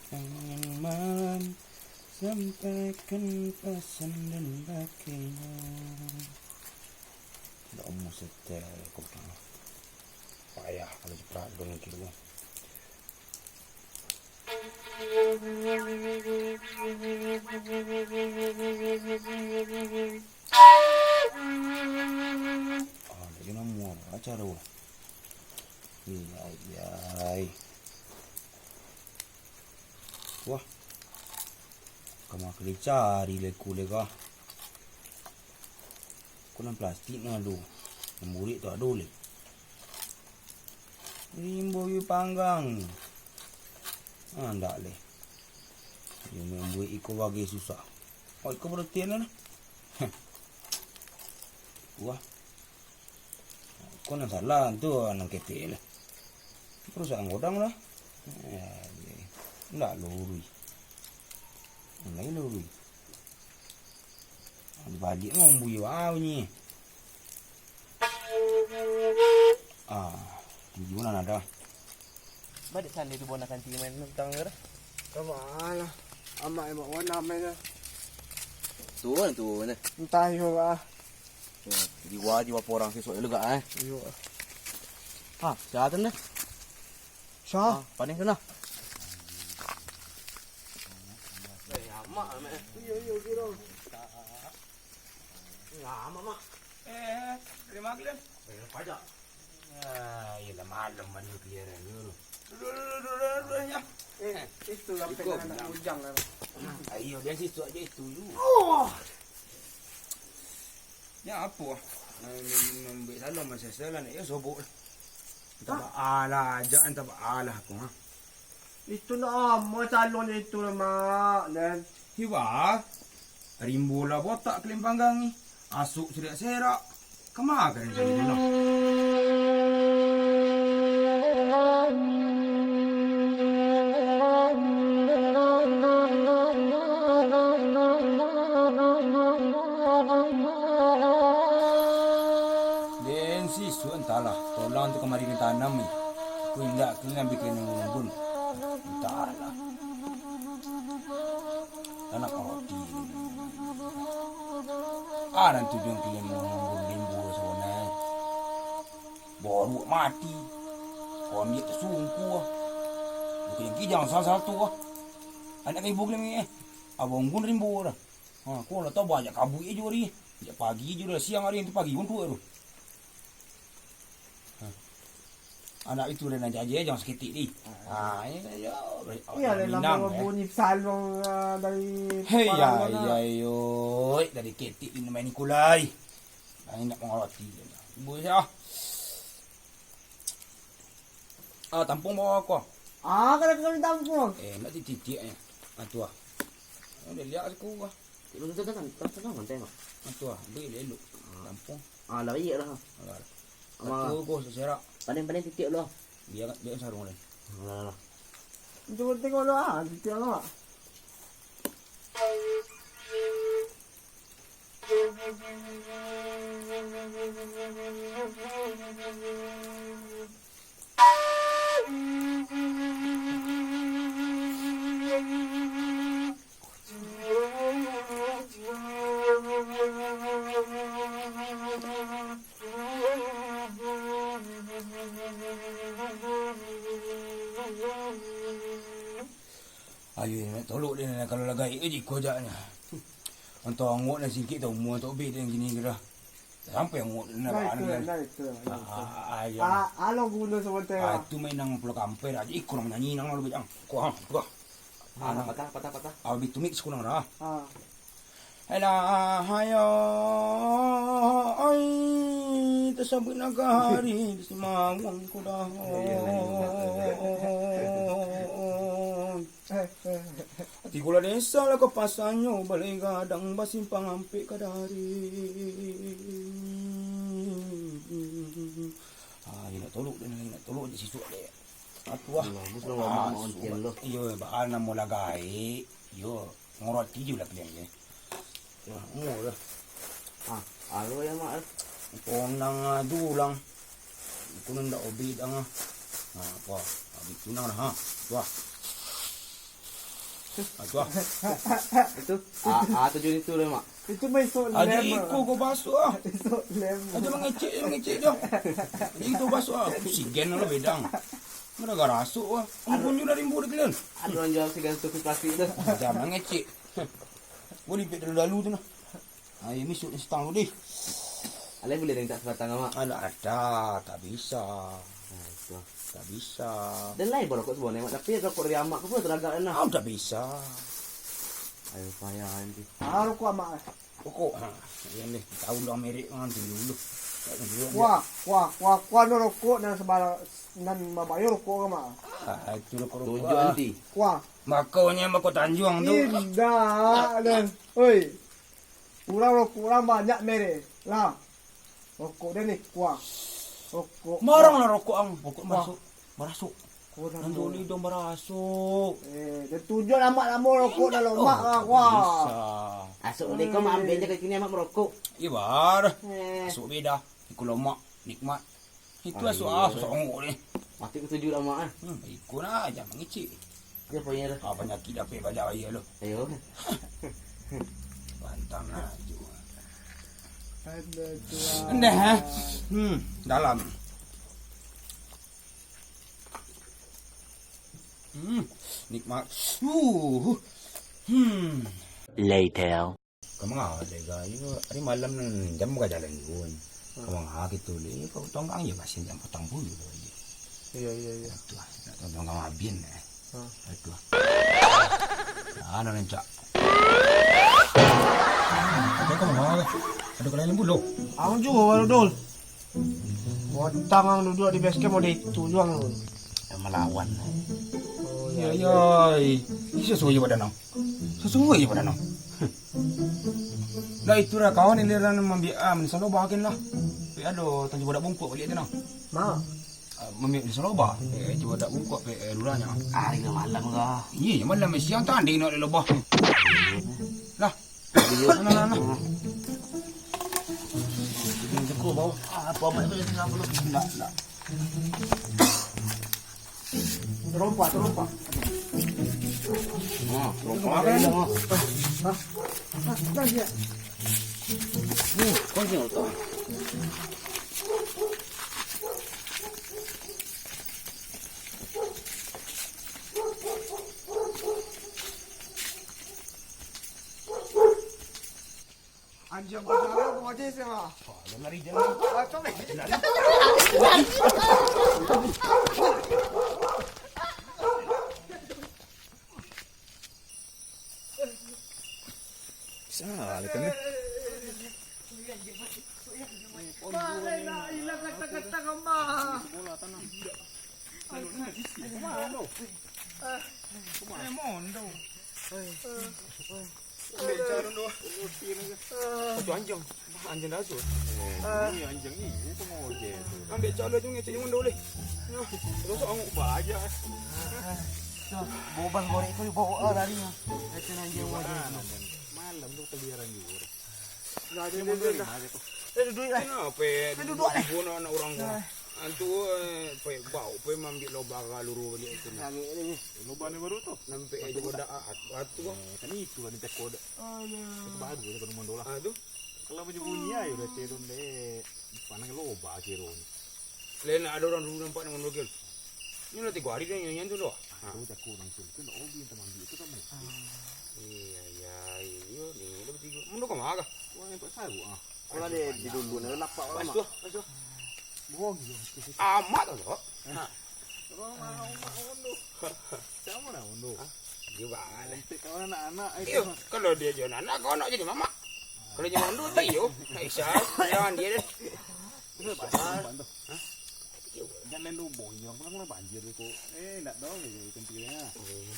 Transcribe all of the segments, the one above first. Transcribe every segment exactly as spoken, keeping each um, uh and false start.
Jangan malam, sampaikan pasan dan pakainya. Ndak mau setel kau. Payah kalau cepat dong mikir tu. Ah, lagi namo acara wah. Ih, ai, ai. Wah. Kama ka dicari lai ko lai ka. Ko nan plastik nan ado. Nan buruak tu ado lai. Rimbo yu panggang. Ah, ndak lai. Rimbo buruak iko bagai susah. Oh, iko protein lah. Wah. Ko nan salah tu, nan ketek lah. Rusak godang lah. Eh, ndak lurui. Ndak lurui. Dibaliak mah buruak bunyi. Ah, tinggi mana ada. Badik sandi tu bona kanti main tentang tu. Kama lah. Amak emak wana main lah. Tu kan tu kan. Entah yo lah. Jiwa, jiwa porang sisok lega eh. Iyo. Ha, siapa tu nah? Sah. Ha, paning tu nah. Eh, amak, amak. Iyo, iyo, kira. Amak, amak. Eh, terima kasih. Eh, pajak. Ah, iyalah malam mandi keliaran dulu. Dulu, dulu, dulu, dulu, dulu, ya. Eh, itu lah. Iko, anak bujang lah. Ayo, dia situ aja itu dulu. Oh. Ya, apo? Mambuek salam, masa salam, ya, sobok. Entah baalah, ajak entah baalah aku, ha. Itu nak amak calon itu lah, Mak, dan. Hiwa, rimbo lah botak keliling panggang ni. Asuk serak-serak. Kama ka rencana tu, nah? Den sisuk entahlah, tolang tu kamari den tanam ni. Ku indak tu nan bikin nunggu-nunggu. Entahlah. Anak roti. Ah, nan tujuan kalian nunggu limbu sabananyo. Boruak mati. Kau ambiak tasungkua. Bukan kijang salah satu ah. Anak ibu kalian ni eh. Abang gun rimbo dah. Ha, kau lah tahu banyak kabuik je hari. Jak pagi je dah siang hari tu pagi pun tua tu. Ha. Anak itu dah nak jaje jangan saketek ni. Ha, ini kan ya. Iya, dah Minang, lama eh. Bunyi salong ah, dari Hei, ya, parang mana? Ya, yo, dari ketik ni main Nikolai. Ini nak mengalati je lah. Ibu ya. Ah, tampung bawa aku. Ah, kada tahu tampung. Eh, nak titiak-titiak eh. Ah, tu ah. Oh, dia lihat aku ah. Lu tu kan, kan, kan, kan, tengok. Ah, tu ah, beri dia elok. Ah. Tampung. Ah, lari lah. Alah. Ama. Satu go seserak. Paling-paling titiak lu. Dia, dia sarung dia. Alah, alah. Cuba tengok lu ah, titiak lu ah. Ayo, nak tolok dia nak kalau lagai eh jiko jaknya. Antah angguk nak singkit tau umua tau be dia kini kira. Sampai angguk dia nak. Nah, itu, nah, itu, nah, itu. Ah, ah, ah, ya. Ah, alo guna sebentar. Ah, itu main nang pulau kampai aja ikut nang nyanyi nang lalu bejang. Kok ah, kok. Ah, patah, patah, patah. Ah, bitu mix kunang dah. Ah. Alah, hayo, ai, tasabut nagari, tasimawang kuda. Ati gula desa lah ka pasanyo, balai gadang basimpang ampek ka dari. Ah, iyo nak tolok deh, nak tolok je sisuak deh. Atuah. Bagus lah, mamak, mamak oncen lo. Iyo, baa namo lah gaek. Iyo, ngoroti je lah kalian ni. Nah, umur lah. Ah, alo ya, Mak. Kondang ah, tu ulang. Itu nan dak obi dang ah. Nah, apa? Habis tunang dah, ha. Wah. Ah, tu ah. Itu, ah, ah, tujuan itu lah, Mak. Itu mah isok lem, ah. Iko ko basuak ah. Isok lem. Aja mangecek, mangecek dah. Itu basuak ah. Oksigen lah bedang. Gara-gara asuk ah. Ampun jo dari mbuh dikalian. Ada orang jual oksigen tu plastik tu. Aja mangecek. Gua lipik dalu-dalu tu nah. Ayo, misuk ni setang lu deh. Alai buliah mintak sabatang, Mak? Alah, ada, tak bisa. Ah, itu. Tak bisa. Dan lai barokok sabuah ni, Mak. Tapi rokok dari amak ko pun taragak lah. Ah, tak bisa. Ayo, payah nanti. Ah, rokok amak. Rokok, ha. Yang ni, tahu lah merek kan tu dulu. Kuah, kuah, kuah, kuah no rokok nan sabara-, nan babayar rokok ka, Mak. Ah, itu rokok-rokok. Tujuan ah. Nanti. Kuah. Makonyo mako Tanjuang tu. Indak, dan. Oi. Urang rokok urang banyak merek. Lah. Rokok dia ni kuah. Rokok. Marang lah rokok ang. Rokok masuk. Marasuk. Kurang. Nanti dong marasuk. Eh, dia tujuan amak lamo rokok dah lomak lah kuah. Asuk ni kau maambil je kini amak merokok. Ibar. Eh. Asuk beda. Iku lomak, nikmat. Itu ah, asuk ah, songok ni. Mati ketuju lah, Mak, ah. Hmm, iko nah, jangan mangicik. Dia apa dah? Ah, panyakik dapek bajak aia lo. Ayo. Pantang lah, jo. Aduh, Tuhan. Ndah, eh? Hmm, dalam. Hmm, nikmat. Uh. Hmm. Later. Ka manga dek ga, iyo, ari malam nan jam ka jalan juo. Ka manga kito le, ka tonggang iyo, kasian jam patang puluah lai. Iyo, iyo, iyo. Itu ah, nak tonggang abin eh. Ha. Itu ah. Ah, nan rancak. Ada ka manga, ada ka lain pulo. Ang juo baru, Dul. Botang ang duduak di base camp, ode itu juo ang. Malawan. Oh, iyo, iyo. Iso suo iyo badan ang. Sasuai je pado nang. Lah itu lah kawan, iliran mambiak ah, mandi saloba kin lah. Pek ado tantu bodak bungkuak baliak tu nang. Ma? Ah, mambiak mandi saloba. Eh, cubo bodak bungkuak pek, eh, lurahnya. Hari ni malam kah? Iya, malam siang tadi nak loba. Lah. Nah, nah, nah, nah. Cukup bau. Ah, apa amat tu yang tinggal belum? Enggak, enggak. Terompa, terompa. Nah, terompa. Hah? Hah? Hah? Hah? Dia. Nih, kau sini, Ustaz. Anjiang pasara ko aja sih, Pak. Wah, lari jalan. Ah, coba. Salah kan ni. Pak, lah, hilang kata-kata kama. Kemana tu? Kemana tu? Ambek caro tu. Satu anjing. Anjing dah tu. Eh, ni anjing ni. Ini pengoje tu. Ambek caro tu ngecek yang mandoleh. Nah, terus anguk baja. Tuh, bobas gorek tu bawa lari. Itu anjing wajah. Malam tu keliaran juga. Enggak ada, dia, dia, dia. Eh, duduk lah. Kenapa? Eh, duduk lah. Bunuh anak orang kau. Nah. Antu, eh, pe, bau, pe, mambiak loba ka luru baliak itu, nah. Nah, ni, ni, ni. Loba ni baru tu. Nampak aja bodak, ah, atu, ah. Eh, kan itu kan teko dak. Oh, ya. Itu baru dia kena mandolah. Ah, tu. Kalau bunyi-bunyi ayo dah terun deh. Panang loba kiro ni. Lain ada orang dulu nampak dengan logel. Ini lah tiga hari dia nyanyian tu doh. Ah, tu takut orang tu. Kan obi yang tak mambiak tu kan. Iya, iya, iya, ni dah bertiga. Mundur ke mana kah? Wah, nampak saru ah. Kalau dia di dulu ni lapak. Pas tu, pas tu. Bohong je. Amat tu, Dok. Ha. Orang mau mak mundur. Siapa nak mundur? Ha? Dia bangat lah. Nanti kawan anak-anak itu. Iyo, kalau dia jual anak, kau nak jadi mamak. Kalau jadi mundur, tak iyo. Tak bisa. Jangan dia deh. Betul, Pak. Pak, tu. Ha? Jangan main roboh, yang pulang kena banjir tu. Eh, nak tahu je, tentunya. Oh.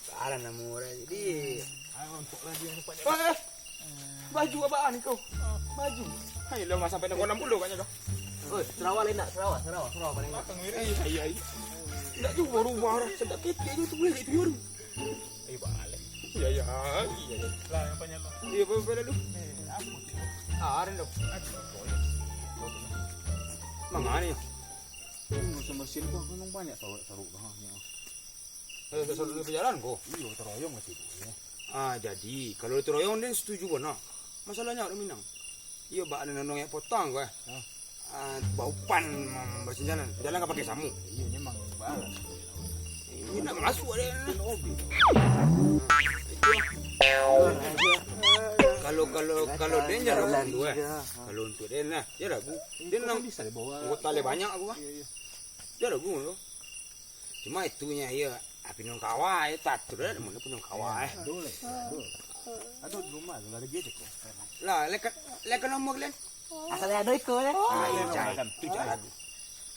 Salah nama orang. Jadi, ah, untuk lagi yang dapat. Eh, eh. Baju abaan ni kau? Baju. Hai, lama sampai nak enam puluh katnya kau. Oi, sarawa lain nak? Sarawa, sarawa, sarawa paling. Belakang ni, ai, ai, ai. Ndak jua rumah orang, sedap ketek je tu boleh itu baru. Ai, balik. Ya, ya, ya, ya. Lah, yang panjang tu. Iya, apa, apa lalu? Eh, apa tu? Ah, ada tu. Aduh, boy. Manga ni? Ini musim bersin tu, memang banyak saruk-saruk dah, ni. Eh, sasaran di pajalan ko. Iyo, taroyong lah situ, yo. Ah, jadi, kalau taroyong, den setuju bana. Masalahnyo awak Minang. Iyo, bak ado nonong yang potong ko, eh. Hah? Ah, baupan, mm, basin jalan. Jalan ka pakai samu. Iyo, memang balas. Ini nak masuk ada. Kalau, kalau, kalau den jan ragu tu, eh. Kalau untuk den lah, jan ragu. Den nang bisa dibawa. Anggota le banyak aku, ah. Iyo, iyo. Jan ragu tu. Cuma itunyo iyo, ah, pinun kawa, iyo tatur lah, namo pinun kawa, eh. Ado lai, ado. Ado di rumah tu, lah, lagi aja ko. Lah, leka, leka nomor kalian? Asal ado iko, eh. Ah, iyo, cai. Tu cai lagu.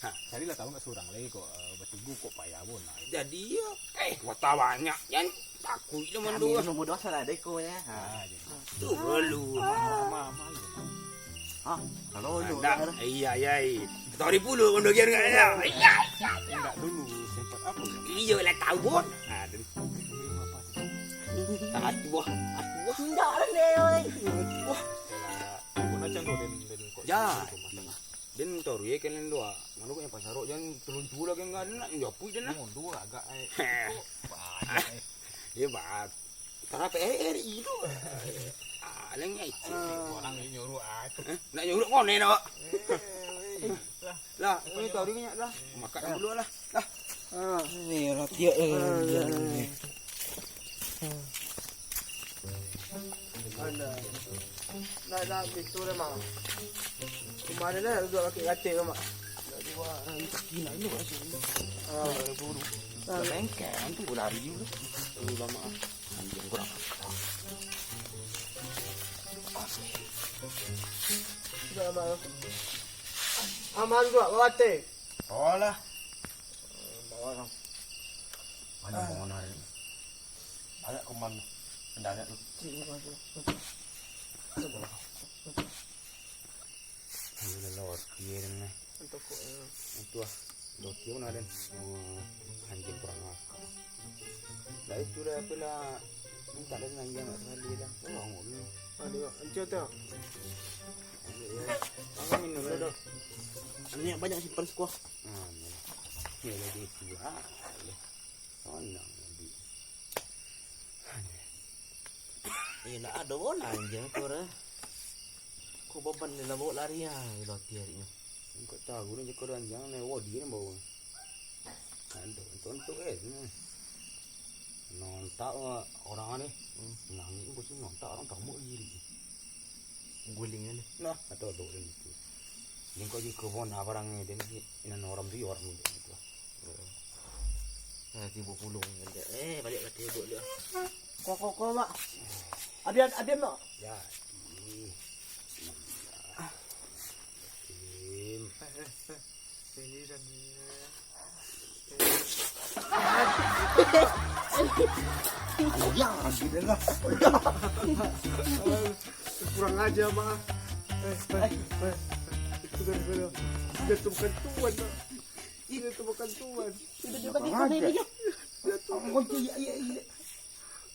Ha. Carilah tahu nak surang lai ko, eh, batigo ko payah pun, nah. Jadi, iyo, eh, kota banyak, jan takuik lah mandu. Kami nomor dua asal ado iko, eh. Ha. Ah, jadi. Tu perlu. Mama, mama, mama. Hah? Kalau lu ndak, iya, iya, iya. Tahu di puluh pun bagian enggak ya? Iya, iya, iya. Enggak dulu, sempat apa ya? Iya lah, tahu pun. Ah, den. Ah, dua, ah, dua. Enggak ada deh, oi. Wah. Pun macam tu, den, den kok. Ya. Den tahu ye kan den dua. Mana kok yang pasarok, jangan teluncu lah, kan enggak ada nak japuik den lah. Mundur agak, eh. Heh. Kok banyak, eh. Iya, Bang. Kenapa R R I tu? Ah, lengek. Orang ni nyuruh aku. Eh, nak nyuruh kau ni, nak? Eh, lah, ini tahu dia minyak dah. Makan dulu lah. Dah. Ah. Ni ratiak. Ah, ya, ya. Ada. Nak, nak pintu dah, Mak. Kemarin dah duduk pakai katil, Mak. Nak dua hari kaki nak elok lah sini. Ah. Buru. Ah. Bengkek, nanti boleh lari juga. Dulu lama ah. Anjing kurang. Sudah lama tu. Aman juga, bawa teh. Bawa lah. Bawa lah. Banyak bangunan. Banyak kuman. Kendala tu. Ayo lah, lewat kiri ni. Untuk, eh, itu ah. Doki pun ada. Oh, anjing kurang akal. Lah itu dah apa lah. Minta dari anjing nak sekali dah. Oh, bangun dulu. Aduh, anjing tu. Ayo, ya. Makan minum dulu. Ini yang banyak simpan sekuah. Ah, ni. Ni lagi itu. Ah, ya. Sanang lagi. Eh, nak ada bola anjing tu dah. Kau beban dia lah bawa lari ah, dia latihan dia. Kau tahu ni, jika ada anjing ni, wah, dia ni bawa. Ada untuk-untuk eh, ni. Nontak orang ni. Hmm. Nangis pun pasti nontak orang tamu diri. Guling ni. Nah, atau tu dan itu. Ni kau jika pun apa orang ni, dia ni, inan orang tu, orang tu. Nah, tibo pulung. Eh, balik ka tibok dia. Kok, kok, kok, Mak. Abian, abian, Mak. Ya. Ih. Im. Eh, eh, eh. Ini dan ini. Ya, abian lah. Kurang ajar, Mak. Eh, eh, eh. Itu kan, itu kan. Dia tu bukan tuan, Mak. Dia tu bukan tuan. Tiba-tiba dia kena dia. Dia tu.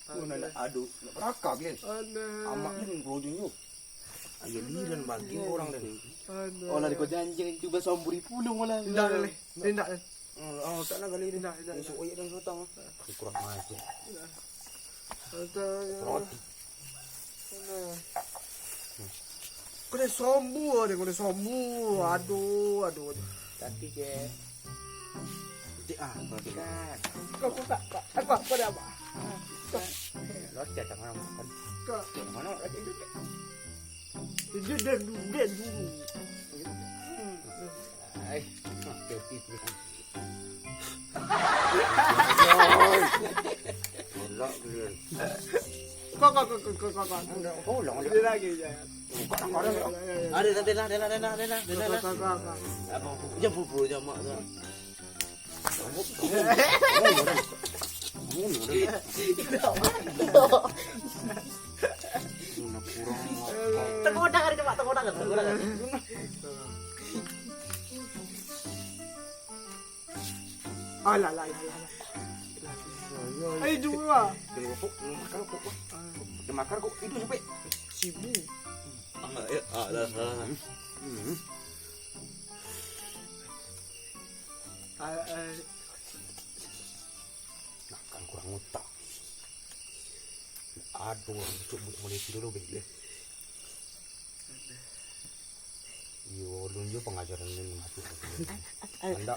Aduh, nak berakah, Glen. Aduh. Amak ni rojong tu. Ayo, liran bagi orang dan. Aduh. Oh, lah, kau janji tu basah buri pulung lah. Indak, Glen. Indak, Glen. Oh, tak nak gali ni. Indak, indak, indak. Masuk oyak dan sotang. Kurang ajar. Indak. Aduh. Roti. Kena sombu, ada kena sombu. Aduh, aduh, aduh. Tapi je. Cik ah, kau cik ah. Kau, kau, kau, kau, aku, aku ada apa? Lo cek tangan makan. Kau. Mana ada itu? Itu dia dulu, dia dulu. Ai, oke, oke, oke. Tolak beliau. Kau, kau, kau, kau, kau, kau, kau. Udah, kau ulang, ulang. Dia lagi, jangan. Buka orang, orang, orang. Ya, ya, ya. Ada, ada, ada, ada, ada, ada, ada, ada. Kau, kau, kau, kau. Apa? Jangan pura-pura je, mak tu. Kamu, kamu, kamu, kamu, kamu, kamu. Kamu nak kurang apa? Tengok dah, ada, Mak, tengok dah, tengok dah. Alah, alah, alah, alah. Ayo, dulu lah. Dia rokok, dia makan rokok, Bang. Dia makan rokok, itu sampai. Sibuk. Ah, ya, ah, dah, dah, dah. Hmm. Ah, ah. Makan Utak. Aduh, cuk, buat mulai tidur lo, baik deh. Yo, ulun jo pangajaran ni masuk. Anda.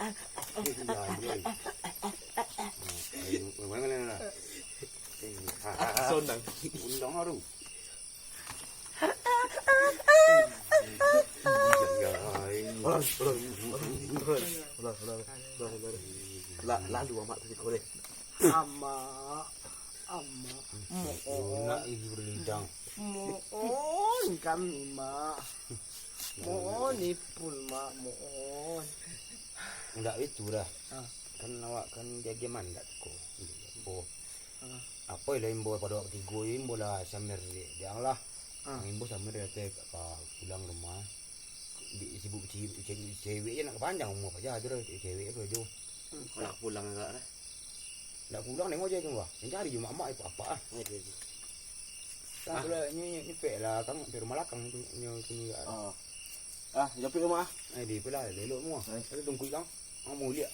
Sonang. Undang aru. La-, lalu amak tadi korek. Amak, amak, mohon. Nak igi berlintang. Mohon kami, Mak. Mohon ipun, Mak, mohon. Ndak itu dah. Ah. Kan awak kan jaga mandat ko. Apo? Ah. Apo lah imbau pado awak batigo, imbau lah Samir dek, janganlah. Ah. Imbau Samir dek, ka pulang rumah. Di, sibuk ci-, cari cewek je nak panjang umur aja tu dah, cari cewek tu aja. Hmm. Nak pulang agak dah. Nak pulang nengok je tu bah. Yang cari je mak-mak apa ah. Oke, oke. Kan pula nyo, nyo, nyo pek lah, kan pek rumah lakang tu, nyo tu ni. Ah. Ah, japik rumah ah. Eh, di pula elok rumah. Eh. Tapi tungkuik kan. Ang muliak.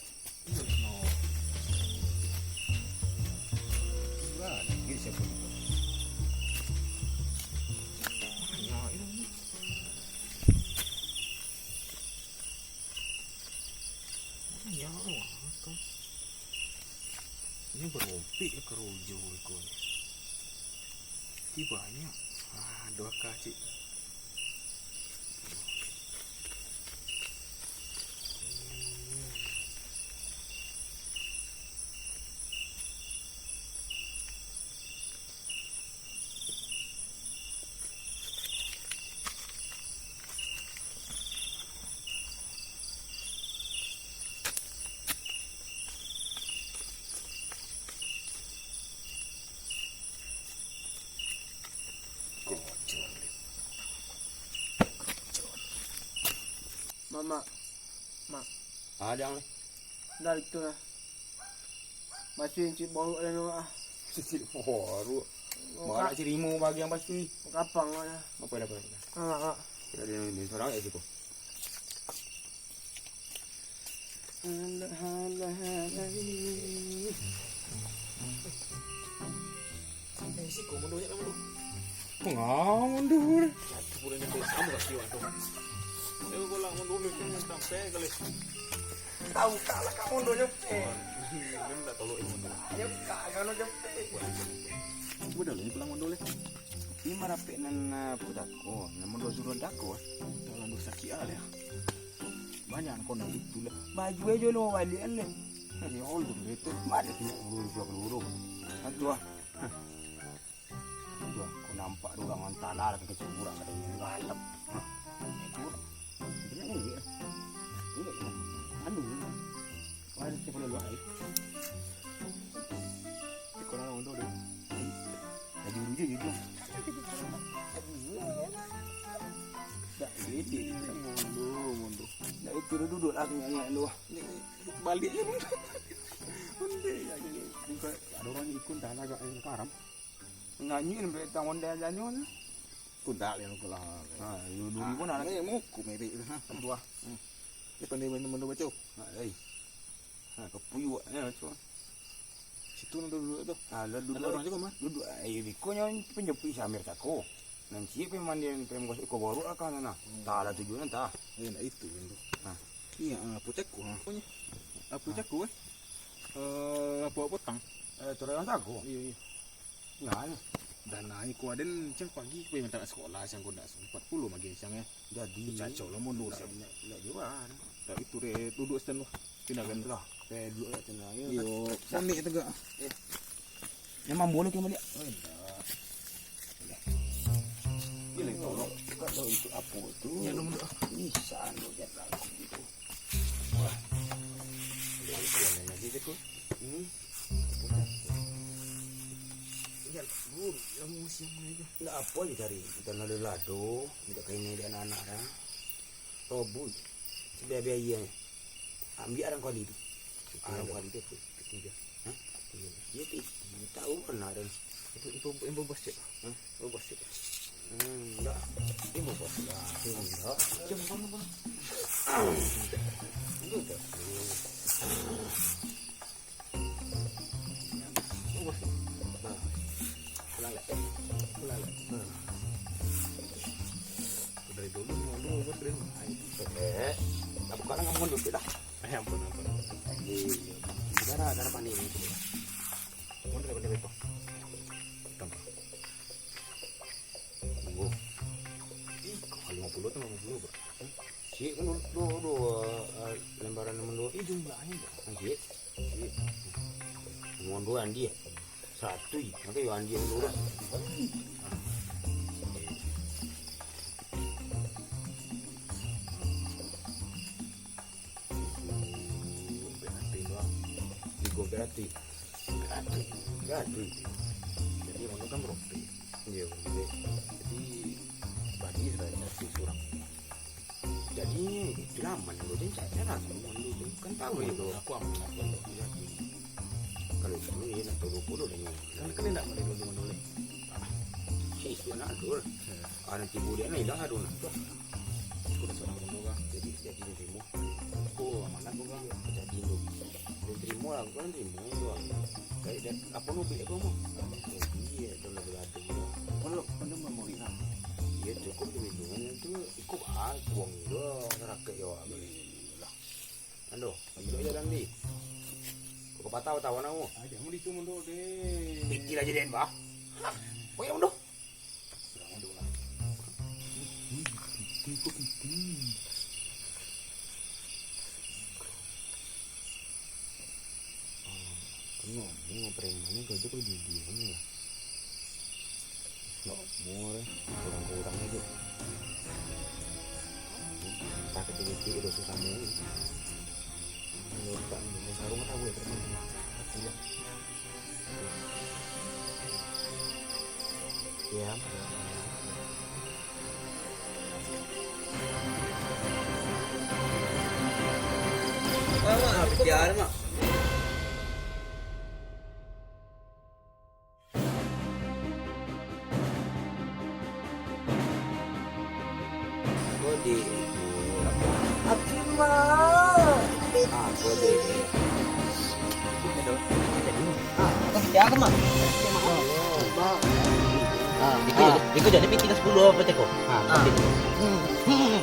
Nah, dia siapa ni? Banyak ilmu. Banyak lah kan. Ini barompik ya kerojo iko ni. Ti banyak. Ah, dua kacik. Mama, mak. Ah, jangan. Dah itu lah. Masih cik borok dan awak ah. Cik borok. Malah cik rimo bagian pasti. Kapang lah. Apa dah, apa dah? Ah, ah. Kita di, di seorang ya situ. Alah, alah, alah. Eh, siko mundur je lah mundur. Ngau mundur. Satu bulan yang sama kasih waktu. Dia pulang mundur ni kan sampai kali. Tahu tak lah kamu mundur je. Eh. Dia minta tolong yang mundur. Dia tak kalau je. Udah lah, ni pulang mundur ni. Ni marapek nan, ah, putako. Nan mundur suruh dako. Tak lalu sakit ah, leh. Banyak kau nak itu lah. Baju aja lo balik kan leh. Ya Allah, betul. Balik nak urus dua peluru. Satu ah. Hah. Itu ah, kau nampak tu urang antah lah, kecil urang ada yang galap. Hah. Itu. Itu nak ngulek. Ngulek. Anu. Kau ada siapa dulu, ai? Kau nak ngondok dulu. Jadi dulu je, jujur. Tak, jadi. Mundur, mundur. Tak, itu duduk lah, tengok-tengok dulu. Balik je mundur. Mundur je. Bukan, ada orang ikut dah agak karam. Nganyi sampai tang ondeh janyo ni. Kudak dia muka lah. Ha, dulu pun anak. Eh, muku merek tu, ha. Dua. Hmm. Dia pandai main mundur baco. Ha, ai. Ha, kapuyuak ya baco. Situ nak duduk tu. Ha, lah duduk. Ada orang juga mah. Duduk, ai, biko nyo penjepit Samir tako. Nan ciek pe mandian pe mukasuik ko borok lah kan nah. Hmm. Tah lah tujuan tah. Eh, nak itu kan tu. Ha. Iya, ah, apo cako, ha. Apo cako, eh? Eh, apo, apo tang? Eh, turai urang tako. Iya, iya. Nah, dah naik ko aden, cang pagi ko yang tak sekolah, cang ko ndak sempat pulo magi cang, eh. Jadi, cacok lah mundur, ndak, cang. Ndak, ndak jua, nah. Ndak itu deh, duduk stand lah. Pindah kan. Lah, eh, duduk kat sana, ya. Iyo, panik tegak. Eh. Memang boleh ke balik? Oh, indak. Bila itu, kalau itu apo tu? Ya, dulu. Bisa, lu jangan langsung gitu. Wah. Dia itu yang lagi je tu. Hmm. Ya, buru, lamo siang ni je. Ndak apo je cari. Kita nak lado, minta kain dia anak-anak dah. Tobu. Sebiar-biar iya. Ambil arang kuali tu. Arang kuali tu, tu. Ketiga. Hah? Ketiga. Iya, tu. Tahu kan arang. Itu, itu, itu bos cek. Hah? Itu bos cek. Hmm, enggak. Itu bos lah. Enggak. Jam berapa, Bang? Itu dah. Oh, bos Dari dulu mau lu apa keren. Eh, tak buka lah, kamu dulu lah. Eh, ampun, ampun. Iya, iya. Darah, darah panik ini. Kamu dari mana, Beko? Tunggu. Ih, kok lima puluh atau lima puluh, Bro? Cik, kan dulu, dulu, dulu, eh, lembaran nomor dua. Ih, jumlahnyo, Bro. Kan, Cik? Cik. Nomor dua, Andi, ya? Satu, ya? Maka ya, Andi yang dulu, dah. Ah. Penalti doang. Tigo penalti. Gratis. Gratis. Jadi, yang kan berapa? Iya, berapa? Jadi, bagi saya, saya surang. Jadi, itulah aman dulu, dia cakap lah, aman dulu tu. Kan tahu. Oh, iya, itu. Aku aman, aku aman. Iya, iya. Kalau itu, iya, nak tahu dulu dah ni. Kan kena nak mulai dulu, dulu. Ah, si isu anak dulu. Iya. Ah, nanti budak nak hilang, aduh, nak. Aku dah seorang dulu, Bang. Jadi, jadi, jadi, Oh, amanah ko, Bang. Jadi tu. Dia terima lah, aku kan terima tu lah. Kayak dia, apa nu beli apa mah? Iya, tu lah berada tu. Mana, mana memori lah? Iya, cukup tu minum tu. Iko ah, buang tu lah, masyarakat yo. Iyalah. Ando, lagi dua jalan di. Kau patah tawa nak mu? Aja mau ditu mundur deh. Pikir aja deh, Bah. Hah, kau yang mundur. Kurang-kurang aja. Sakit dikit, udah susah mulu. Kalau tak, sarung tak boleh, teman-teman. Aku lah. Ya. Mak, mak, bicara, Mak. Kode itu apa? Akhirnya. Ah, kode. Itu kode. Ah, apa kita apa, Mak? Ah, ikut jadi, ikut jadi P tiga sepuluh apa ceko? Ah, ah. Oke. Hmm, hmm.